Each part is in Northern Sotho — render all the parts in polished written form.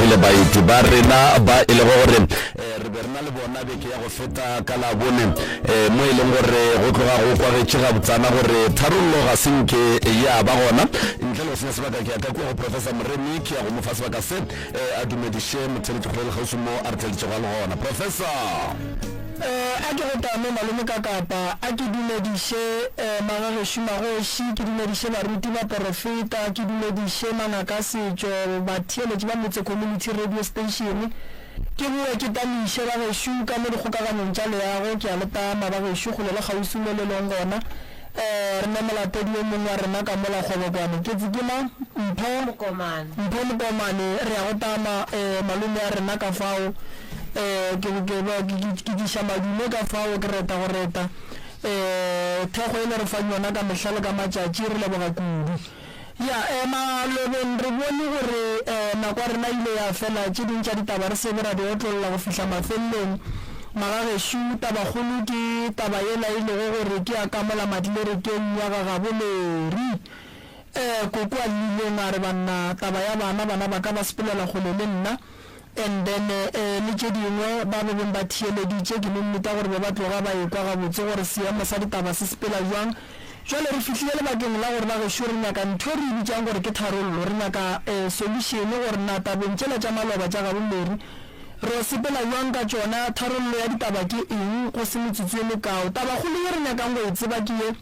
le baeti ba rena ba e lego gore eh, re be re na le bona beke ya go feta ka Labone eh, mo e leng gore go tloga go kwagetše gabotsana gore tharollo ga se nke ya ba gona. Ntle le go senya sebaka ke ya ka kua go Professor Moremi ke ya go mo fa sebaka se eh, a dumediše motheeletši kgole le kgauswi mo a re theeletšego a le gona. Professor! Eh, a ke go tame malome ka kapa, a ke dumediše eh, magagešo magoši, ke dumediše baruti baporofeta, ke dumediše mangaka a setšo, batheeletši ba Motse Community Radio Station, ke boe ke tamiše ba gešo ka mo dikgokaganyong tša leago, ke a le tama ba gešo kgole le kgauswi mo le leng gona. Eh, re ne molatedi yo mongwe wa rena ka mola Kgobokwane, ke tse ke mang? Mpho Mokomane. Mpho Mokomane, re ya go tama eh, malome a rena ka fao. Eh, ke, ke, ke, ke, ke tliša madume ka fao, ke reta go reta. Eh, thekgo e le re fang yona ka mehla le ka matšatši, re leboga kudu. Ya, eh, malobeng re bone gore eh, nako ya rena e ile ya fela, tše ding tša ditaba re se be ra di otlolla go fihla mafelelong. Magagešo, tabakgolo ke taba yela e lego gore ke ya ka mola Madlerekeng ya ga gabo Mary. Eh, koko a llileng a re, Banna, taba ya bana, bana ba ka ba sepelela kgole le nna. And then eh, le tše dingwe ba be beng ba theeleditše, ke no nneta gore be ba tloga ba ekwa gabotse gore seemo sa ditaba se sepela bjang. Jwale re fihlile lebakeng la gore bagešo re nyaka ntho e re e bitšang gore ke tharollo, re nyaka eh, solution gore na tabeng tšela tša maloba tša gabo Mary ro sepela bjang ka tšona, tharollo ya ditaba ke eng, go se metsotso e mekao. Tabakgolo ye re nyakang go e tseba ke ye.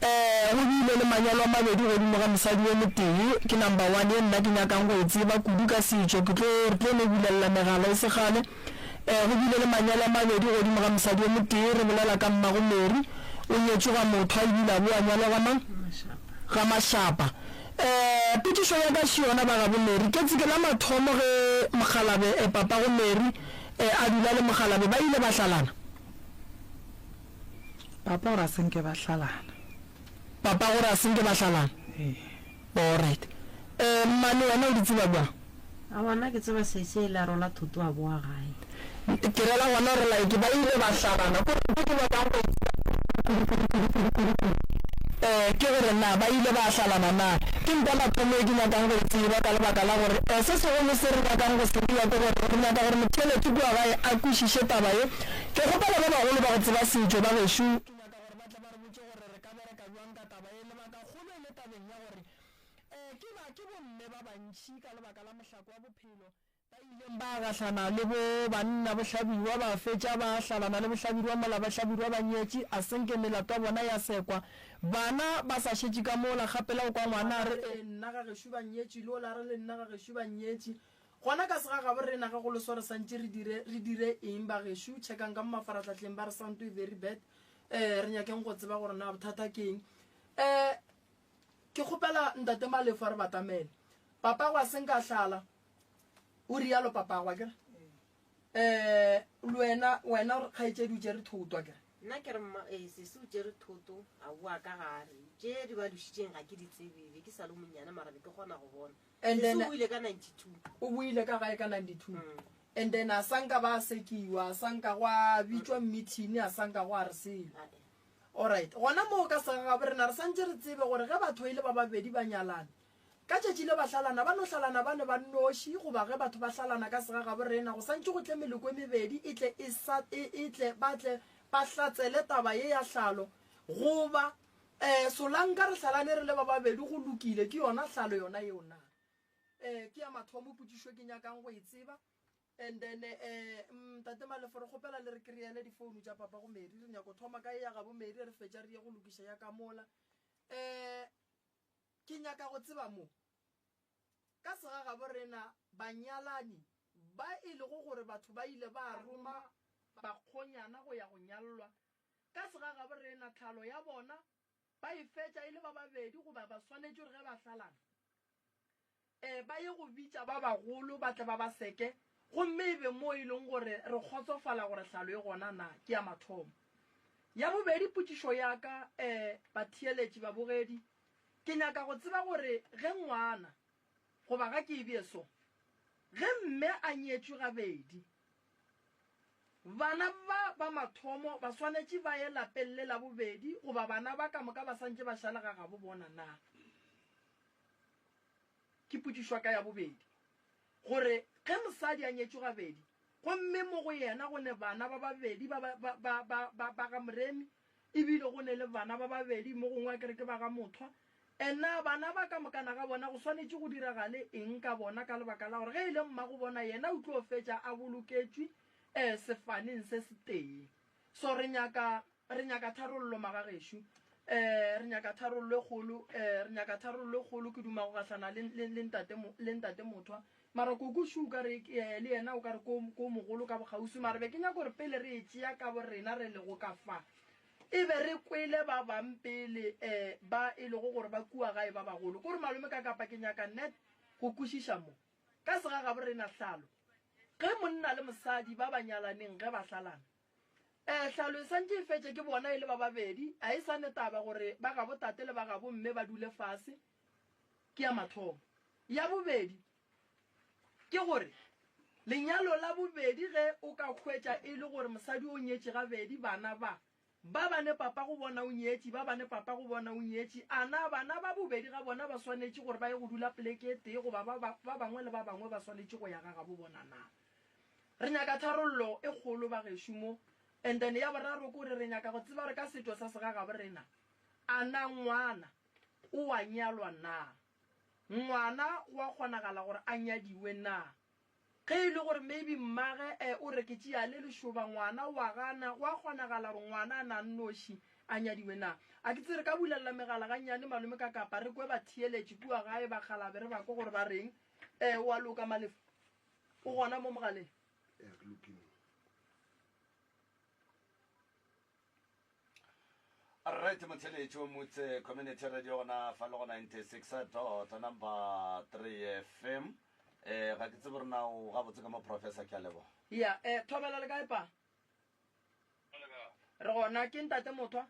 Ee, go bile le manyalo a mabedi godimo ga mosadi yo motee. Ke number one ye nna ke nyakang go e tseba kudu ka setšo. Ke tlo, re tlo no bulelela megala e se kgale. Ee, go bile le manyalo a mabedi godimo ga mosadi yo motee. Re bolela ka mmago Mary. O nyetšwe ga Mothwa ebile a boa nyalwa ga mang? Ga Mashapa. Ee, potšišo ya ka še yona ba gabo Mary. Ke tse ke la mathomo ge mokgalabe, eh, papago Mary, eh, a dula le mokgalabe, ba ile ba hlalana? Papa gore a se nke ba hlalana. Papa gore a se nke ba hlalana? Ee. Alright. Eh, mmane wena o di tseba bjang? Aowa nna ke tseba sesi a ile a rola thoto a boa gae. Ke rela gona gore like ba ile ba hlalana. Ko re ntho ke nyakang go e tseba kudu kudu kudu kudu kudu kudu eh ke gore na ba ile ba hlalana na. Ke ntwa mathomo e ke nyakang go e tseba ka lebaka la gore eh se segolo se re nyakang go se dira ke gore re nyaka gore motheeletši kua gae a kwešiše taba ye. Ke kgopela ba bagolo ba go tseba setšo ba gešo, ke nyaka gore ba tle ba re botše gore re ka bereka bjang ka taba ye. Lebakakgolo e le tabeng ya gore ke ba ke bomme ba bantši ka lebaka la mohlako wa bophelo ba ileng ba gahlana le bo banna bohlabirwa ba fetša ba hlalana le bohlabirwa mola bahlabirwa ba nyetše a senke melato ya bona ya sekwa bana ba sa šetše ka mola kgapela o kwa ngwana a re Le nna ga gešo ba nyetše, le ola a re le nna ga gešo ba nyetše. Gona ka segagabo rena ge go le so re santše re dire re dire eng bagešo? Checkang ka mo mafarahlahleng ba re sound e very bad. Eh re nyakeng go tseba gore na bothata ke eng. Eh ke kgopela ntate Malefo a re batamele. Papagwe a se nka hlala. O rialo papagwe akere? Eh le wena wena o re kgaetšedi o tšere thoto akere? Nna ke re mma eh sesi o tšere thoto a boa ka gare. Tše di ba lošitšeng ga ke di tsebe be ke sa le monnyane mara be ke kgona go bona. And then o boile ka 92. O boile ka gae ka 92. Mm. And then a sanka ba sekiwa, a sanka gwa bitšwa meeting, a sanka gwa re selo. Alright. Gona moo ka segagabo rena re santše re tsebe gore ge batho e le ba babedi ba nyalane, ka tšatši le ba hlalana, ba no hlalana ba ne ba nnoši, goba ge batho ba hlalana ka segagabo rena go santše go tle meloko e mebedi e tle e sa e, e tle ba tle ba hlatsele taba ye ya hlalo, goba Eh, Solanka re hlalane re le ba babedi go lokile, ke yona hlalo yona yeo na? Eh, ke ya mathomo potšišo ke nyakang go e tseba. And then eh, mm, Tate Malefo re kgopela le re kry-ele difounu tša papa go Mary, re nyako thoma ka e ya gabo Mary re fetša re ye go lokiša ya ka mola. Eh, ke nyaka go tseba mo ka segagabo rena banyalani ba e lego gore batho ba ile ba roma bakgonyana go ya go nyallwa Ka segagabo rena, tlhalo ya bona ba e fetša e le ba babedi goba ba swanetše gore ge ba hlalana um ba ye go bitša ba bagolo ba tle ba ba seke gomme e be moo e leng gore re kgotsofala gore hlalo e gona na. Ke ya mathomo. Ya bobedi, potšišo ya ka um batheeletši, babogedi, ke nyaka go tseba gore ge ngwana goba ga ke e bee so, ge mme a nyetšwe gabedi, Bana ba ba mathomo ba swanetše ba ye lapeng le la bobedi goba bana ba ka moka ba santše ba šale ga gabo bona na? Ke potšišo ya ka ya bobedi. Gore ge mosadi a nyetšwe gabedi, gomme mo go yena go ne bana ba babedi ba, ba, ba, ba, ba, ba, ba ga Moremi, ebile go ne le bana ba babedi mo gongwe a ke re ke ba ga Mothwa, e na bana ba ka mokana ga bona go swanetše go diragale eng ka bona ka lebaka la gore ge e le mmago bona yena o tlo fetša a boloketšwe um sefaneng se setee. So re nyaka, re nyaka tharollo magagešo. Um re nyaka tharollo e kgolo, um re nyaka tharollo e kgolo. Ke duma go gahlana le, le, le ntate, le ntate Mothwa. Mara koko šo o ka re, eh, le yena o ka re ko, ko mogolo ka bokgauswi. Mara be ke nyaka gore pele re e tšea ka borena re lego ka fa, e be re kwele ba bang pele, um ba e lego gore ba kua gae ba bagolo. Ko re malome ka kapa ke nyaka net go kwešiša mo. Ka segagabo rena hlalo, ge monna le mosadi ba ba nyalaneng ge ba hlalana, eh, hlalo e santše e fetše ke bona e le ba babedi, a e sa ne taba gore ba gabo tate le ba gabo mme ba dule fase, ke ya mathomo. Ya bobedi ke gore lenyalo la bobedi ge o ka hwetša e le gore mosadi o nyetše gabedi, bana ba Ba bane papa go bona o nyetše, ba bane papa go bona o nyetše. A na bana ba bobedi ga bona ba swanetše gore ba ye go dula poleke e tee goba ba, ba, ba bangwe le ba bangwe ba swanetše go ya ga gabo bona na? Re nyaka tharollo e kgolo bagešo mo. And then ya boraro ke gore re nyaka go tseba gore ka setšo sa segagabo rena, a na ngwana o a nyalwa na? Ngwana go a kgonagala gore a nyadiwe na? Ge e le gore maybe mmage eh o re ke tšea le lešoba ngwana o a gana, go a kgonagala gore ngwana a na nnoši a nyadiwe na? A ke tsebe re ka bulelela megala gannyane malome ka kapa re kwe batheeletši kua gae bakgalabe re ba kwe gore ba reng. Eh o a loka Malefo? O gona mo mogaleng? Ya, ke lokile. Right motheletši wa Motse Community Radio gona fa le go 96 dot number 3 FM. Eh ga ke tsebe gore na o gabotse ka mo professor ke a leboga. Ya, eh thobela le kae pa? Re gona ke ntate Mothwa.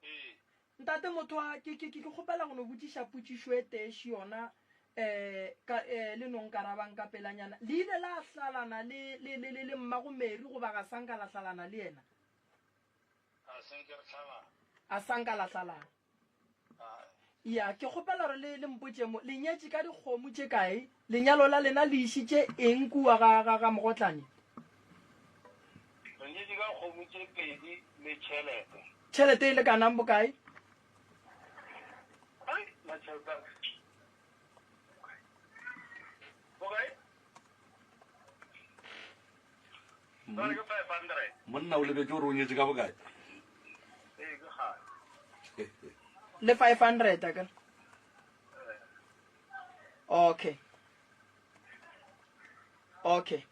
Ee. Ntate Mothwa ke ke ke kgopela go no botšiša potšišo e tee še yona eh ka eh le no nkarabang ka pelanyana. Le ile la hlalana le le le le mmago Mary goba ga sa nka la hlalana le yena? A se nke re hlalana. A sa nka la hlalana. Ae. Ya, ke kgopela gore le, le mpotše mo, le nyetše ka dikgomo tše kae? Lenyalo la lena le išitše eng kua ga, ga, ga Mogotlane? Re nyetše ka kgomo tše pedi le tšhelete. Tšhelete e lekanang bokae? Ai, na tšhelete. Bokae? Monna o lebetše gore o nyetše ka bokae. Le 500 akere? Okay. Okay.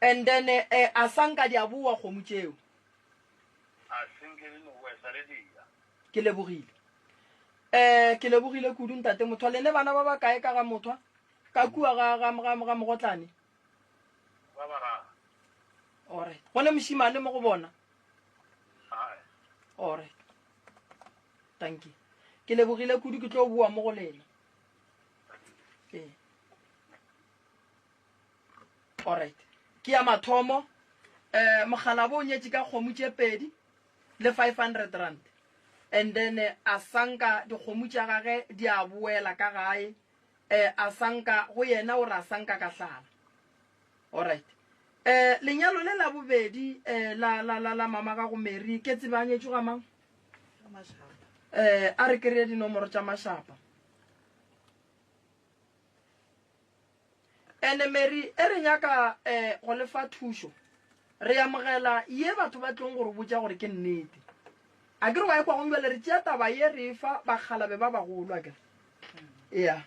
And then eh, a sanka di a boa kgomo tšeo. Ke lebogile. Eh, ke lebogile kudu ntate Mothwa. Le ne bana ba ba kae ka ga Mothwa? Ka kua ga ga ga ga Mogotlane. Ba bararo. Alright. Go ne mošimane mo go bona? Ae. Alright. Thank you. Ke lebogile kudu ke tlo boa mo go lena. Ee. Alright. Ke ya mathomo. Eh mogalabo o nyetše ka kgomo tše pedi le 500 rand. And then eh, a sanka dikgomo tša gage di a boela ka gae. Eh, a sanka go yena o re a sanka ka hlala. Alright. Eh, lenyalo le la bobedi eh, la, la, la, la mama gago Mary, ke tsebe a nyetšwe ga mang? Eh, a re kry-e dinomoro tša mašapa. Ene Mary, e re nyaka eh, go lefa thušo, re amogela ye batho ba tlong go re botša gore ke nnete. A ke re wa e kwa gong bjale re tšea taba ye re e fa bakgalabe ba bagolo a kere. Ea.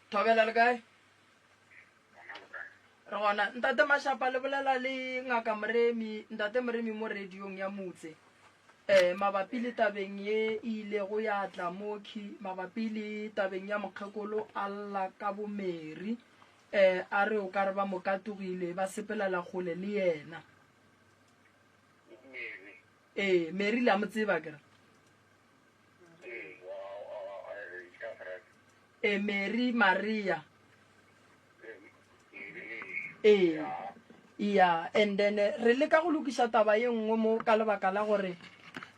Thobela le kae? Re gona. Ntate Mashapa le bolela le Ngaka Moremi, Ntate Moremi mo radiong ya motse. Eh, mabapi le tabeng ye e ilego ya tla mo khi mabapi le tabeng ya mokgekolo a lla ka bo Mary eh a re o ka re ba mo katogile ba sepelela kgole le yena. Mary. Ee, Mary le a mo tseba akere? E, Mary, Maria. Ee. Ya, and then re leka go lokiša taba ye nngwe mo ka lebaka la gore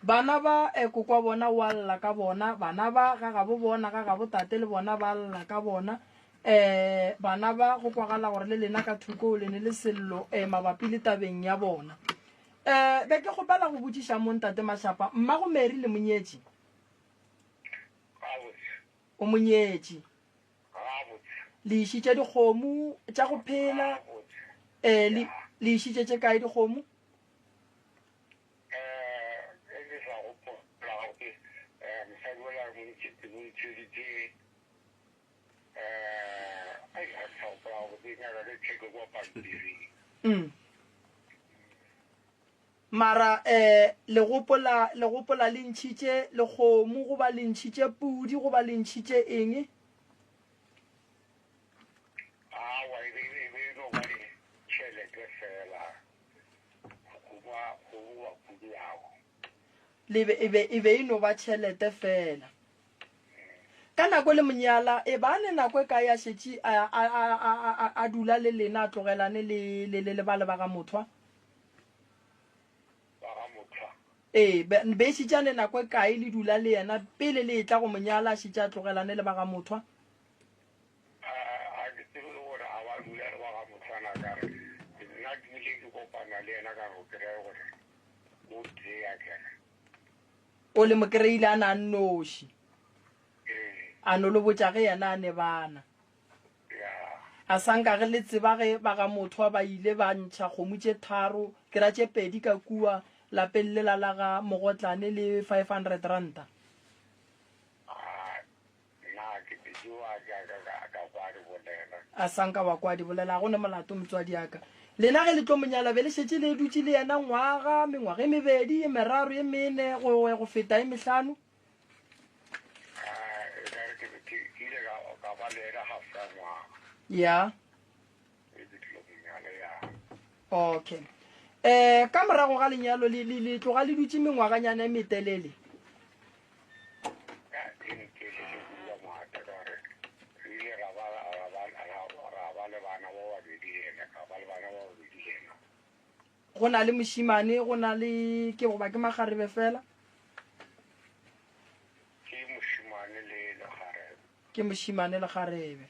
bana ba eh, kokwa bona wa lla ka bona, bana ba ga gabo bona, ga gabo tate le bona ba lla ka bona. Eh, bana ba go kwagala gore le lena ka thoko le ne le sello eh, mabapi le tabeng ya bona. Eh, be ke kgopela go botšiša mo ntate Mashapa, mmago Mary le monyetši? Gabotse. O monyetši. Gabotse. Le išitše dikgomo tša go phela? Gabotse. Eh, le, le išitše tše kae dikgomo? Eh, ge ke sa gopola gabotse, eh, mosadi ola re mo ntšheditše, eh, ai, ga ke sa gopola gabotse, nyaka ke checke kua pampiring. Mm. Mara eh, le gopola, le gopola le ntšhitše lekgomo goba le ntšhitše pudi goba le ntšhitše eng? Aowa, e be, e be e no ba ditšhelete fela, goba, goba pudi aowa. Le be, e be, e be e no ba tšhelete fela. Ka nako le monyala, e ba ne nako e kae a šetše a, a, a, a, a, a dula le lena, a tlogelane le, le, le, le bale ba ga Mothwa? Ba ga Mothwa. Ee, be, be e šetše a ne nako e kae le dula le yena pele le etla go mo nyala, a šetše a tlogelane le ba ga Mothwa? A, ga ke tsebe le gore a ba dula le ba ga Mothwa na, ka re nna ke ile ke kopana le yena ka go kry-a gore o tee akere. O le mo kry-ile a na a nnoši. Ee. A no le botša ge yena a ne bana. A sa nka ge le tseba ge ba ga Mothwa ba ile ba ntšha kgomo tše tharo, ke ra tše pedi ka kua lapeng lela la ga Mogotlane le 500 ranta. A sa nka wa kwa di bolela, ga go ne molato motswadi ya ka. Lena ge le tlo mo nyala be le šetše le dutše le yena ngwaga, mengwaga e mebedi, e meraro, e mene, go go feta e mehlano. Ya. Okay. Eh ka morago ga lenyalo le le le tloga le dutše mengwaganyana e metelele. Go na le mošimane, go na le ke goba ke makgarebe fela? Ke mošimane le lekgarebe. Ke mošimane le kgarebe.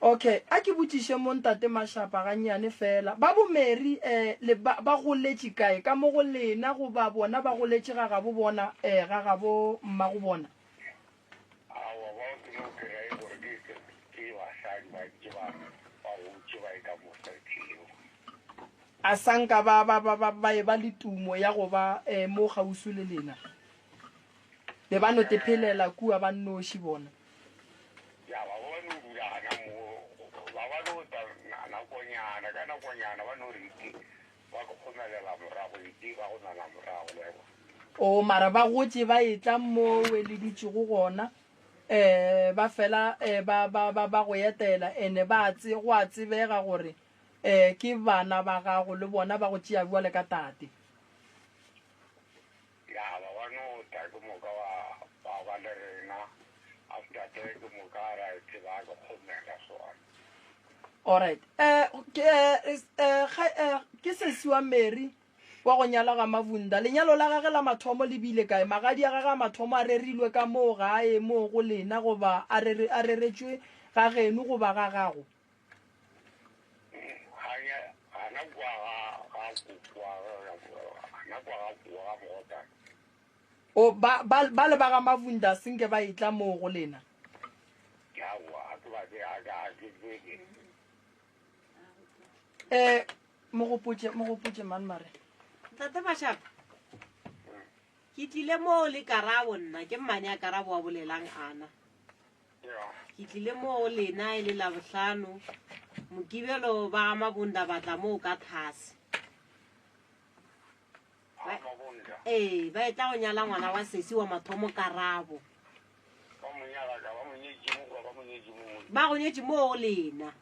Okay, a ke botšiše mo Ntate Mashapa gannyane fela. Ba bo Mary eh, le ba, ba goletše kae? Ka mo go lena goba bona ba goletše ga gabo bona eh, ga gabo mmago bona? Aowa, bao ke no kry-a e gore ke, ke, ke basadi ba ntše ba, ba gotše ba e ka mo setlilego. A sa nka ba, ba, ba, ba, ba eba le tumo ya go ba eh, mo kgauswi le lena? Be ba no te phelela kua ba nnoši bona. Ya, ba ba no dula gana mo, ba ba no tla nakonyana, ka nakonyana ba no re iti, ba go kgomelela morago, iti ba go nana morago, le a bona. O, mara ba gotše ba etla mowe le dutšego gona, um ba fela um ba, ba, ba, ba go etela, ene ba a tse, go a tsebega gore um ke bana ba gago, le bona ba go tšea bjale ka tate. Ya ba ba no tla ke moka ba ba ba le rena after that ke moka ra e tseba ke kgomela sona. Alright. Eh ke eh, eh, eh, ke sesi wa Mary wa go nyala ga Mavunda. Lenyalo la gage la mathomo le bile kae? Magadi a gage a mathomo a rerilwe ka moo gae moo go lena goba a rere a reretšwe ga geno goba ga gago? Gana kwa ga ga kokwa gana kwa ga kowa ga Mogotana. O ba ba ba le ba ga Mavunda senke ba etla moo go lena? Aowa, ga ke ba tsebe, ga ga ke tsebe. Eh, mo gopotše, mo gopotše man mare. Ntate Mashapa, ke tlile moo le karabo nna, ke mmane a karabo wa bolelang ana. Ke tlile moo go lena e le Labohlano, Mokibelo ba ga Mabunda ba tla moo ka thase. Ba, ee, ba etla go nyala ngwana wa sesi wa mathomo Karabo. Ba go nyetše moo go lena.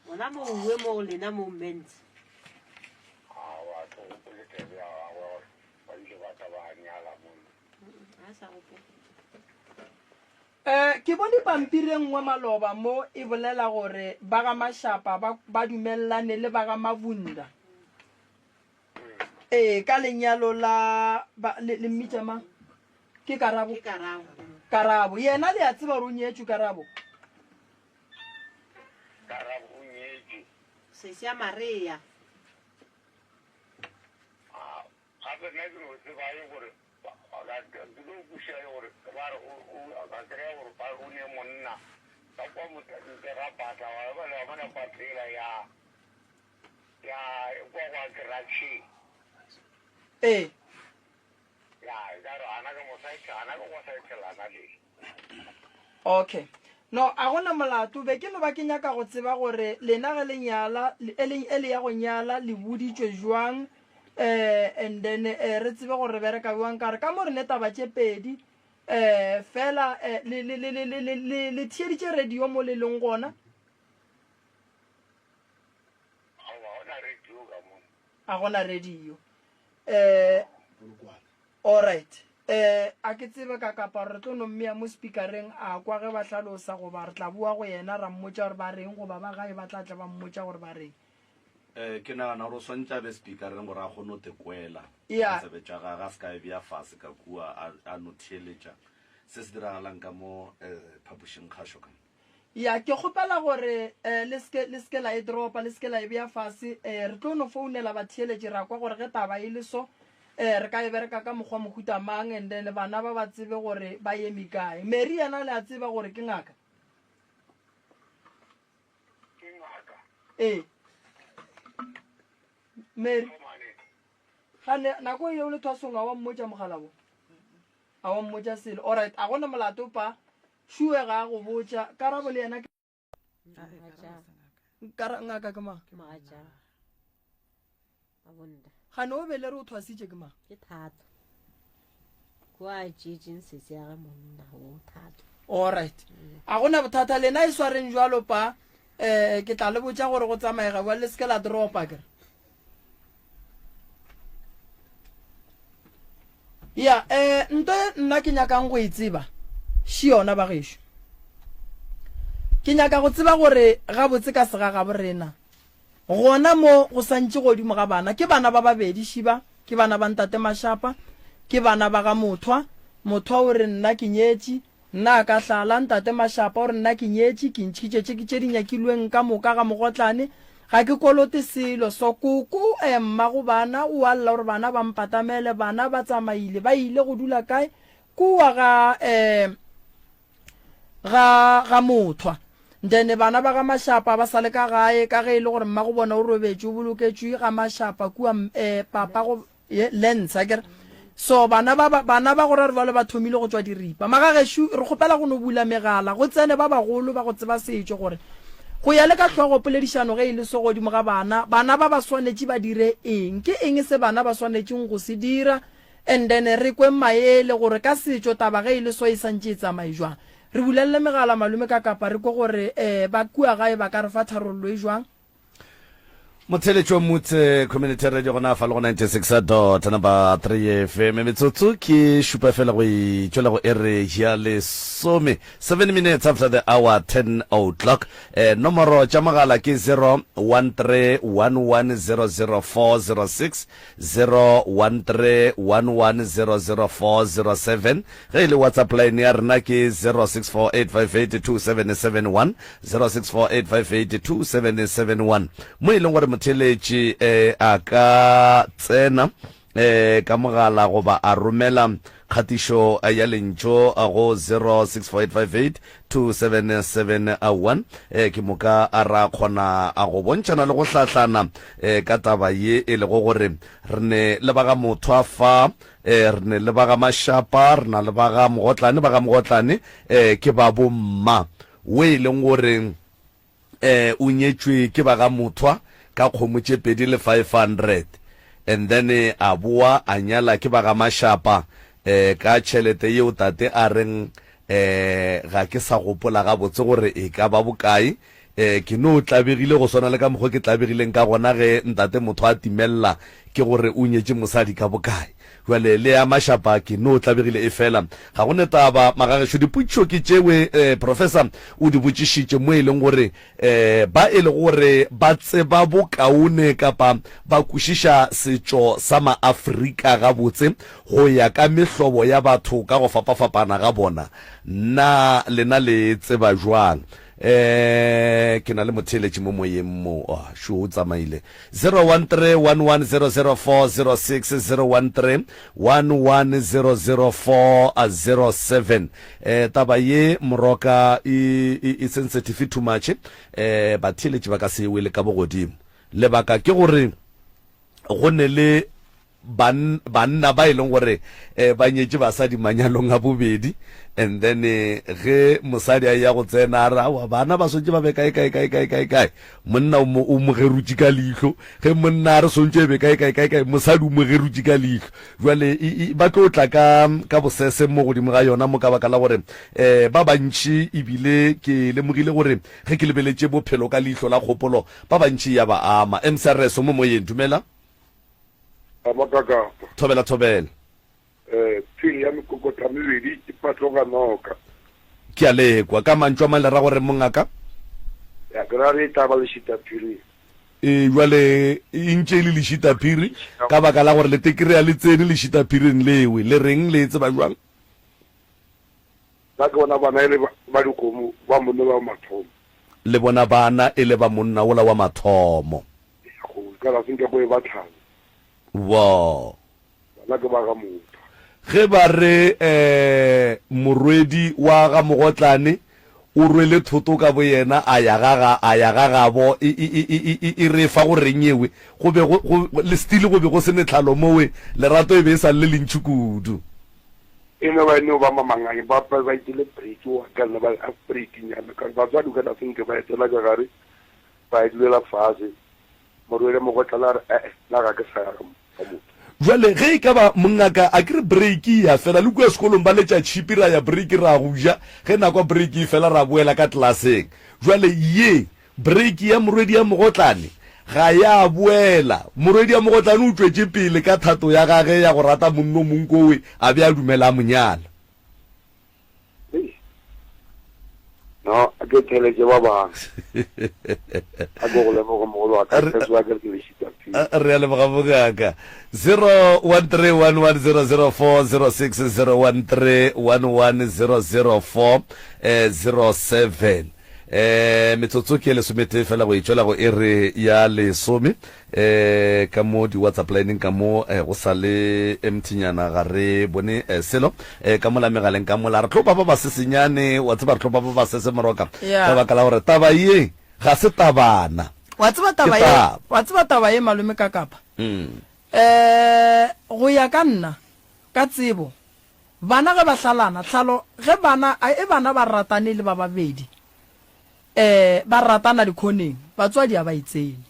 Gona moo uwe moo go lena moo Mmentse. Um Eh, ke bone pampiri e nngwe maloba mo e bolela gore ba ga Mashapa ba, ba dumelelane le ba ga Mabunda. Ee, ka lenyalo la, ba, le, le mmitša mang? Ke Karabo. Ke Karabo. Karabo. Yena le a tseba gore o nyetšwe, Karabo? Karabo o nyetšwe. Sesi ya Maria. A, gape nna ke no tseba e gore Ke tlo kwešiša e gore ba re o ka kry-a gore ba o ne monna ka kwa ntle ga pata wa ba le bona pata ela ya ya kwa kwa keratšheng. Ee. Ya e ka re ana ka mo saethe ana ka kwa saethe lana le. Okay. No, a gona molato. Be ke no ba ke nyaka go tseba gore lena ge le nyala, e le, e le ya go nyala, le boditšwe jwang, eh, and then eh, re tsebe gore re bereka bjang. Ka re ka mo re ne taba tše pedi, eh, fela eh, le, le, le, le, le, le, le, le theeditše radio mo le leng gona? Aowa, ga gona radio ka mo. A gona radio. Eh, Alright. Eh, a ke tsebe ka kapa re tlo no mmea mo speakereng a kwa ge ba hlalosa goba re tla boa go yena ra mmotša gore ba reng goba ba gae ba tla tla ba mmotša gore ba reng. Eh, ke nagana gore o swantše a be speakereng gore a kgone go te kwela Yeah. ka tsebe tša gage, a se ka e bea fase ka kua a, a no theeletša se se diragalang ka mo eh, phapošing kgašo ka mo. Ya, ke kgopela gore eh, le se ke, le se ke la e dropa, le se ke la e bea fase. Eh, re tlo no founela batheeletši ra kwa gore ge taba e le so, eh, re ka e bereka ka mokgwa mohuta mang, and then bana ba ba tsebe gore ba eme kae. Mary yena le a tseba gore ke ngaka? Ke ngaka. Ee. Mary. Gane, nako e o le thwasong a wa mmotša mogala wo? A wa mmotša selo? Alright, a gona molato pa. Šue ga a go botša. Karabo le yena ke. Kara ngaka ke mang? Ke mogatša. Mabunda. Gane o be le re o thwasitše ke mang? Ke Thato. Kwa tšeetšeng sesi ya ge monna o Thato. Alright. A gona bothata lena e swareng jwalo pa. Eh ke tla le botša gore go tsamaega bjang le se ke la dropa kere. Ya, eh, nto e nna ke nyakang go e tseba, še yona, bagešo. Ke nyaka go tseba gore gabotse ka segagabo rena, gona mo go santše godimo ga bana, ke bana ba babedi šiba, ke bana ba Ntate Mashapa, ke bana ba ga Mothwa. Mothwa o re nna ke nyetše, Nna a ka hlala, Ntate Mashapa o re nna ke nyetše, ke ntšhitše tše tše di nyakilweng ka moka ga mogotlane, ga ke kolote selo. So koko eh mmago bana o a lla gore bana ba mpatamele, bana ba tsamaile ba ile go dula kae? Kua ga eh ga ga Mothwa. Then bana ba ga Mashapa ba sa le ka gae ka ge e le gore mmago bona o robetše o boloketšwe ga Mashapa kua eh papa go Ye, lens, a ke re. So bana ba, ba, bana ba go ra re bjale ba thomile go tšwa diripa. Magagešo, re kgopela go no bula megala, go tsene ba bagolo ba go tseba setšo gore go ya le ka hlogo poledišano ge e le so godimo ga bana, bana ba ba swanetše ba dire eng, ke eng se bana ba swanetšeng go se dira, and then re kwe maele gore ka setšo taba ge e le so e santše e tsamaye jwang. Re bulelele megala malome ka kapa re kwe gore eh, ba kua gae ba ka re fa tharollo e jwang. Motheletšo Motse Community Radio gona fa le go 96 dot number 3 FM metsotso ke šupa fela go e tšwela go ere ya lesome 7 minutes after the hour 10 o'clock eh, nomoro tša mogala ke 0131100406 0131100407 Ge e le WhatsApp line ya rena ke 0648582771, 0648582771, mo e leng gore motheeletši eh, a ka tsena eh, ka mogala goba a romela kgatišo ya lentšu go 0648582771 eh, ke moka a ra kgona a go bontšhana le go hlahlana eh, ka taba ye e lego gore re ne le ba ga Mothwa fa E, re ne le ba ga Mashapa, re na le ba ga Mogotlane, ba ga Mogotlane e, ke ba bomma o e leng gore e, o nyetšwe ke ba ga Mothwa ka kgomo tše pedi le 500 and then a boa a nyala ke ba ga Mashapa e, ka tšhelete yeo tate a reng e, ga ke sa gopola gabotse gore e ka ba bokae Ee, ke no tlabegile go swana le ka mokgwa ke tlabegileng ka gona ge ntate motho a timelela ke gore o nyetše mosadi ka bokae. Bjale le ya mašapa ke no tlabegile efela ga go ne taba. Magagešo dipotšišo ke tšewe eh, Professor o di botšišitše mo e leng gore eh, ba e lego gore ba tseba bokaone kapa ba kwešiša setšo sa Maafrika gabotse go ya ka mehlobo ya batho ka go fapafapana ga bona. Na lena le tseba bjang? Eh, ke na le motheeletši mo moyeng mo. Oh, šo o tsamaile. 0131100406, 0131100407. Eh, taba ye moroka e, e, e sensitive too much. Eh, batheeletši ba ka se e wele ka bogodimo. Lebaka ke gore go ne le ban, banna ba e leng gore eh, ba nyetše basadi manyalong a bobedi and then eh, ge mosadi a ya go tsena a re aowa bana ba swantše ba be kae kae kae kae kae kae monna o mo o mo gerutše ka leihlo ge monna a re swantše e be kae kae kae kae mosadi o mo gerutše ka leihlo jwale e, e, ba tlo tla ka ka bosese mo godimo ga yona mo ka baka la gore eh, ba bantši ebile ke lemogile gore ge ke lebeletše bophelo ka leihlo la kgopolo ba bantši ya ba ama mcrs o mo moyeng dumela Amakakapa. Thobela thobela. Eh, phiri ya mekokotla mebedi e patloga noka. Ke a lekwa. Ka mantšu a mang le ra gore mongaka? Ya, ke ra re e tla ba lešita phiri. E, jwale e ntše e le lešita phiri ka baka la gore letekere a le tsene lešita phiring lewe. Le reng le e tseba jwang? Nna ke bona bana e le ba dikgomo ba monna wa mathomo. Le bona bana e le ba monna wola wa mathomo. Go ka se nke go e ba tlhalo. Wo. Bana ke ba ga motho. Ge ba re eh morwedi wa ga Mogotlane o rwele thoto ka boyena a ya ga ga a ya ga gabo e e e e e e re fa go reng ewe go be go go le still go be go se ne tlhalo mowe lerato e be e sa le le lentši kudu. E no ba e no ba mamangane ba ba ba itele break wa ka nna ba a break nyana ka batswadi ka se nke ba etela ka gare Ba e dulela fase. Morwele Mogotlana a re, E-e, nna ga ke sa ya ga motho. Bjale ge e ka ba mongaka, a ke re breiki e a fela, le kua sekolong ba letša tšhipi ra ya breiki ra go ja, ge nako ya breiki e fela ra boela ka klaseng. Bjale ye breiki ya morwedi ya Mogotlane ga ya boela. Morwedi ya Mogotlane o tšwetše pele ka thato ya gage ya go rata monno o mongwe kowe a be a dumela a mo nyala. No, a ke theletše ba bangwe. A ke go leboge mogolo wa ka, that's why ke re ke lešita pele. Re a leboga mongaka. 0131100406, 0131100407. Eh, metsotso ke lesometee fela go e tšwela go iri ya lesome. Eh, ka mo di WhatsApp line ka mo eh, go sa le emptynyana ga re bone eh, selo eh, ka mola megaleng ka mola re tlo ba ba ba sesenyane wa tseba re tlo ba ba ba sese moroka Yeah. ka baka la gore taba ye ga se tabana wa tseba ke taba ye taba wa tseba taba ye malome ka kapa mm. eh go ya ka nna ka tsebo bana ge ba hlalana tlhalo ge bana a e bana ba ratane le ba babedi Eh, ba ratana dikhoneng, batswadi a ba e tsene.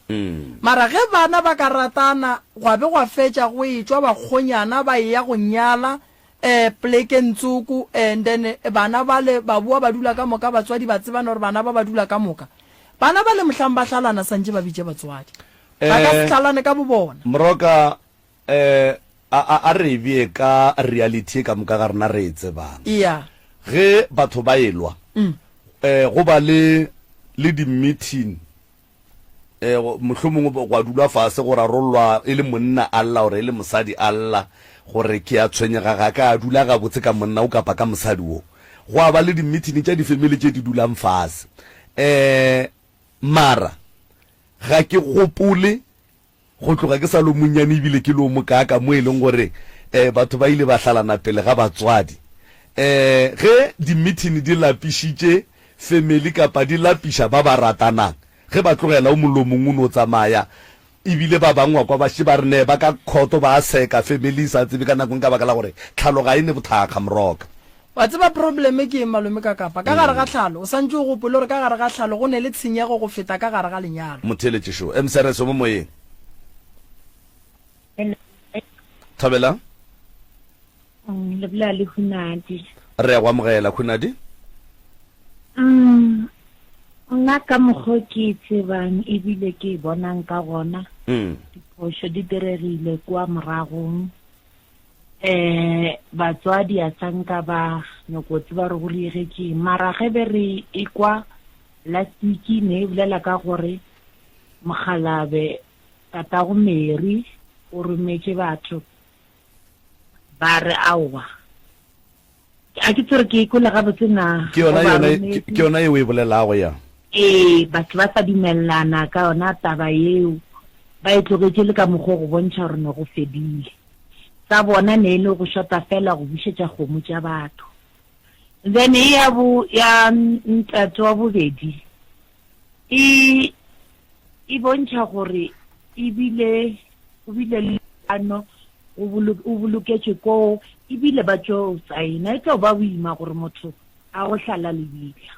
Mara ge bana ba ka ratana, gwa be gwa fetša go etšwa bakgonyana ba eya go nyala, eh, polekeng tsoko, and then bana bale ba boa ba dula ka moka, batswadi ba tsebana gore bana ba ba dula ka moka. Bana bale mohlang ba hlalana santše ba bitše batswadi. Ba ka se Eh, hlalane ka bobona. Moroka, eh, a, a, a re e bee ka reality ye ka moka ga rena re e tsebang. Eya. Ge batho ba elwa, eh, go ba le, le di-meeting, eh, mohlomongwe gwa dulwa fase go rarollwa e le monna a lla or e le mosadi a lla gore ke a tshwenyega ga ka a dula gabotse ka monna o kapa ka mosadi wo. Gwa ba le di-meeting tša di-family tše di dulang fase. Eh, mara ga ke gopole Go tloga ke sa le o monnyane ebile ke le o mokaaka mo e leng gore um batho ba ile ba hlalana pele ga batswadi. Um ge dimithini di lapišitše family kapa di lapiša ba ba ratanang, ge ba tlogela o mongwe le o mongwe o no tsamaya ebile ba bangwe wa kwa ba šetše ba re nee ba ka khoto ba a seka family e sa tsebe ka nako eng ka baka la gore tlhalo ga e ne bothakga moroka. Wa tseba probleme ke eng malome ka kapa? Ka gare ga tlhalo, o santše o gopole gore ka gare ga tlhalo go ne le tshenyego go feta ka gare ga lenyalo. Motheeletši šo. MCRS o mo moyeng. Thobela. Le bolela le Hunadi. Re a go amogela Hunadi. Mm, nna ka mokgwa ke e tsebang ebile ke e bonang ka gona, diphošo di diregile kua moragong. Um batswadi a sa nka ba nyoko tseba gore go riegetšeng mara ge be re ekwa last week ne e bolela ka gore mokgalabe tatago Mary o rometše batho ba re aowa a ke tsere ke kwele gabotse na Ke yona yona ke yona yeo e bolelago ya. Ee, batho ba sa dumelelana ka yona taba yeo, ba e tlogetše le ka mokgwa go bontšha gore ne go fedile. Sa bona ne e le go shota fela go bušetša kgomo tša batho. Then e ya bo ya ntate wa bobedi e e bontšha gore ebile o bile le ano o boloketšwe koo ebile ba tšo saena e tlo ba boima gore motho a go hlala lebitla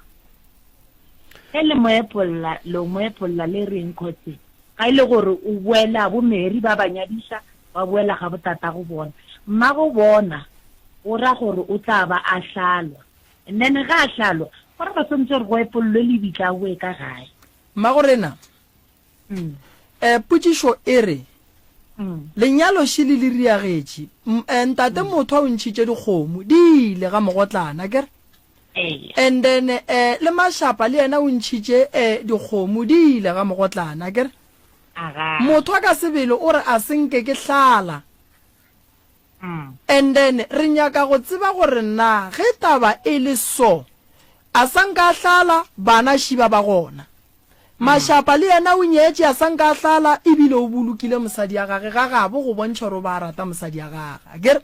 ge le mo epolla lo mo epolla le reng khotse ga e le gore o boela bo Mary ba ba nyadiša ba boela ga botata go bona mma go bona o ra gore o tla ba a hlalwa and then ga a hlalwa go ra ba swantse gore go epollwe lebitla a boe ka gae Mmagorena, mm. eh, potšišo e re, mm. lenyalo šele le riagetše, eh, ntate mm. motho a o ntšhitše dikgomo, di ile ga mogotlana, kere? And then eh, le mašapa le yena o ntšhitše eh, dikgomo, di ile ga mogotlana, kere? Motho a ka sebele o re a se nke ke hlala. And then re nyaka go tseba gore na ge taba e le so, a sa nka a hlala, bana šiba ba gona. Mashapa le yena o nyetše a sa nka a hlala ebile o bolokile mosadi ya gage ga gabo go bontšha gore o ba a rata mosadi ya gage. Akere?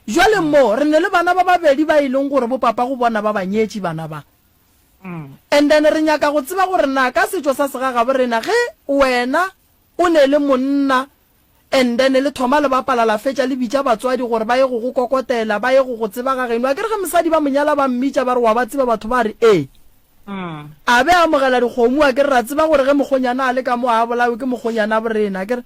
Jwale mo re ne le bana ba babedi ba e leng gore bo papa go bona ba ba nyetše bana ba. And then re nyaka go tseba gore na ka setšo sa segagabo rena ge wena o ne le monna And then le thoma le bapala la fetša le bitša batswadi gore ba ye go go kokotela, ba ye go go tseba ga geno. Akere ge mosadi ba mo nyala ba mmitša ba re wa ba tseba batho ba re ee. A be a amogela dikgomo akere ra tseba gore ge mokgonyana a le ka mo a bolawe ke mokgonyana borena akere.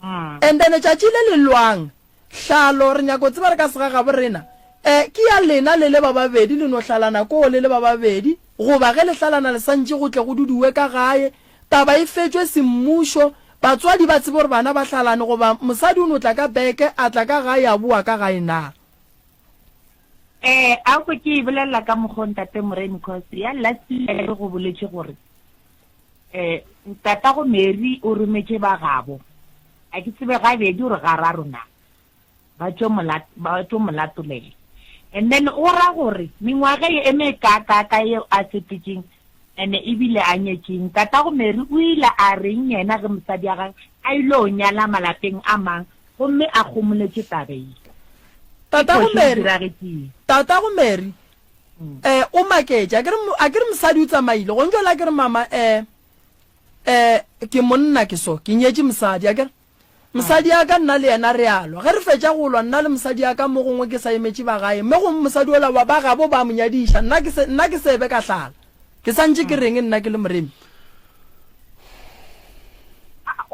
And then tšatši le le lwang hlalo re nyako tseba re ka segagabo rena eh ke ya lena le le ba babedi le no hlalana koo le le ba babedi goba ge le hlalana le santše go tle go duduwe ka gae Taba e fetšwe semmušo, batswadi ba tsebe gore bana ba hlalane goba mosadi o no tla ka beke a tla ka gae a boa ka gae na? Eh, a ko ke e bolelela ka mokgwa o ntate Moremi cause ya last year go boletše gore eh ntatago Mary o rometše ba gabo a ke tsebe gabedi gore gararo na ba tšo ba tšo mo latolela and then o ra gore mengwaga ye e mekaakaka yeo a sepetšeng and ebile a nyetšeng tatago Mary o ile a reng yena ge mosadi ya gagwe a ile o nyala malapeng a mang gomme a kgomoletše taba ye tatago Mary tatago Mary mm. eh o maketše a ke re mosadi o tsamaile go njwela ke re mama eh eh ke monna ke so ke nyetše mosadi a ke re Mosadi ya ka nna le yena re a lwa. Ge re fetša go lwa, nna le mosadi ya ka mo gongwe ke sa emetše ba gae, mme gongwe mosadi wola wa ba gabo ba mo nyadiša, nna ke se, nna ke se be ka hlala. Ke sa ntše ke reng nna ke le moremi?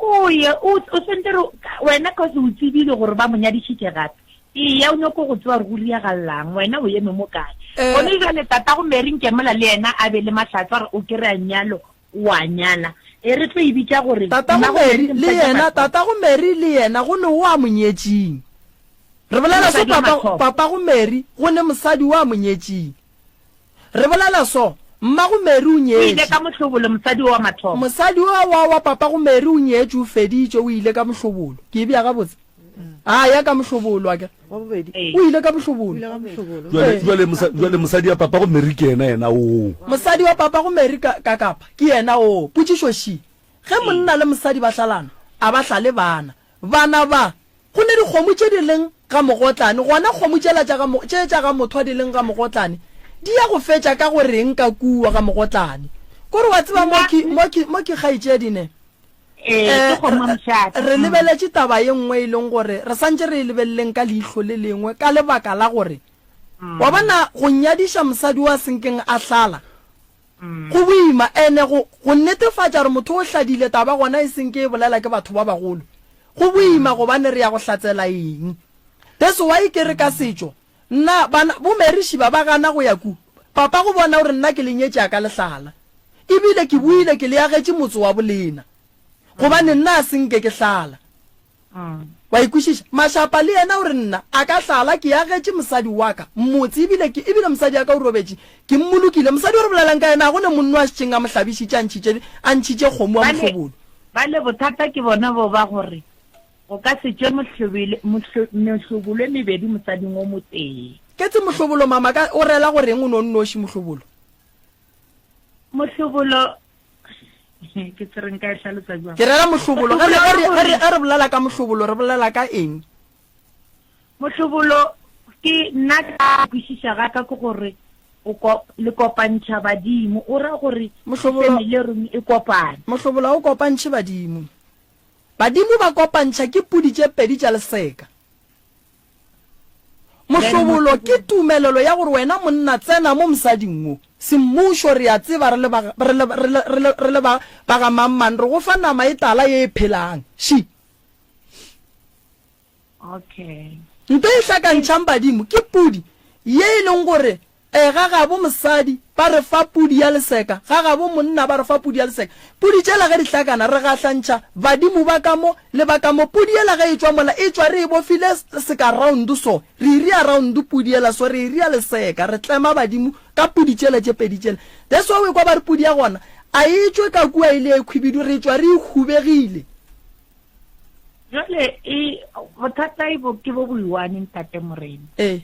O ye, o, o sentse re, wena cause o tsebile gore ba mo nyadišitše gape. Eya, o nyoko go tseba gore go riagallang, wena o eme mo kae. Eh. Gone jwale tatago Mary Nkemola le yena a be le mahlatse a gore o kry-a nyalo, O a nyala. E re tlo e bitša gore Tatago Mmago Mary Mary ke le mosadi wa yena, mathomo. tatago Mary le yena go ne o a mo nyetšing. Re Ke bolela so mosadi wa papa, mathomo. papago Mary go ne mosadi o a mo nyetšing. Re bolela so, mmago Mary o O ile nyetše. ka mohlobolo mosadi o wa mathomo. Mosadi o wa wa papago Mary o nyetše o feditše o ile ka mohlobolo. Ke e bea gabotse? A ya ka mohlobolo akere. Wa bobedi. Ee. O ile ka mohlobolo. O ile ka mohlobolo. Jwale, Ee. jwale, mosa, jwale mosadi ya papago Mary ke yena yena oo. Mosadi wa papago Mary ka, ka kapa ke yena oo. Potšišo še, Ge monna le mosadi ba hlalana, a ba hlale bana? Bana ba, go ne dikgomo tše di leng ga mogotlane, gona kgomo tšela tša ga, tše tša ga mothwa di leng ga mogotlane, di ya go fetša ka go reng ka kua ga mogotlane? Kore wa tseba mo ke, mo ke, mo ke kgaetšedi ne? Ee, Eh, ke kgomo ya mošate. re lebeletše taba ye nngwe e leng gore re santše re e lebeleleng ka leihlo le lengwe ka lebaka la gore wa bona go nyadiša mosadi wa senkeng a hlala go boima ene go go netefatša gore motho o hladile taba gona e senke e bolela ke batho ba bagolo go boima gobane re ya go hlatsela eng that's why ke re ka setšo nna bana bo Mary Shiba ba gana go ya ku papa go bona gore nna ke le nyetše a ka lehlala Ebile ke boile ke le agetše motse wa bolena, gobane nna a se nke ke hlala. Wa e kwešiša? Mašapa le yena o re, Nna, a ka hlala, ke agetše mosadi wa ka motse, ebile ke, ebile mosadi ya ka o robetše, ke mmolokile. Mosadi o re bolelang ka yena, ga go ne monno a šetšeng a mo hlabišitše, a ntšhitše, a ntšhitše kgomo wa Bale, mohlobolo. bale bothata ke bona bo ba gore go ka se tšwe mohlobele, mohlo, mehlobolo e mebedi mosading o motee. Ketse mohlobolo, mama, ka, o rela go reng o no nnoši mohlobolo? Mohlobolo, ke se re nka e hlalosa jwang? Ke rela mohlobolo, ge re, ge re, ge re, ge re bolela ka mohlobolo, re bolela ka eng? Mohlobolo ke nna ka kwešiša ga ka ke gore o ko, le kopantšha badimo, o ra gore Mohlobolo, family e reng e kopane. Mohlobolo ga o kopantšhe badimo. Badimo ba kopantšha ke pudi tše pedi tša leseka. Mohlobolo ke tumelelo ya gore wena monna tsena mo mosading wo. Semmušo re a tseba re le ba, re le, re le, re le, re le ba, ba ga mang-mang re go fa nama e tala ye e phelang. She. Okay. Nto e hlakantšhang badimo ke pudi ye e leng gore Ee, ga gabo mosadi ba re fa pudi ya leseka, ga gabo monna ba re fa pudi ya leseka. Pudi tšela ge di hlakana, re gahlantšha badimo ba ka mo le ba ka mo. Pudi yela ge e tšwa mola, e tšwa re e bofile seka round so, re e ria round pudi yela so, re e ria leseka, re tlema badimo ka pudi tšela tše pedi tšela. That's why o ekwa ba re pudi ya gona a e tšwe ka kua e le e khwibidu, re tšwa re e hubegile. Jwale e bothata e bo ke bo boiwane ntate Morena. Ee.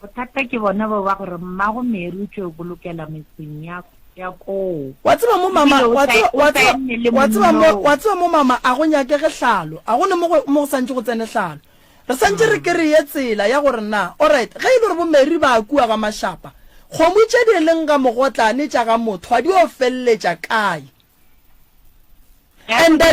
Bothata ke bona bo ba gore mmago Mary o tšo bolokela metseng ya ya koo. Wa tseba mo mama, Ebile o wa sa tseba, o wa sa tseba, enne le wa tseba mo, monnoo. wa tseba mo mama, a go nyakege hlalo. A go ne mo go, mo go santše go tsene hlalo. Re santše re kereye tsela ya gore na, alright, ge e le gore bo Mary ba kua ga Mashapa, kgomo tše di leng ga mogotlane tša ga Mothwa di yo feleletša kae? And then.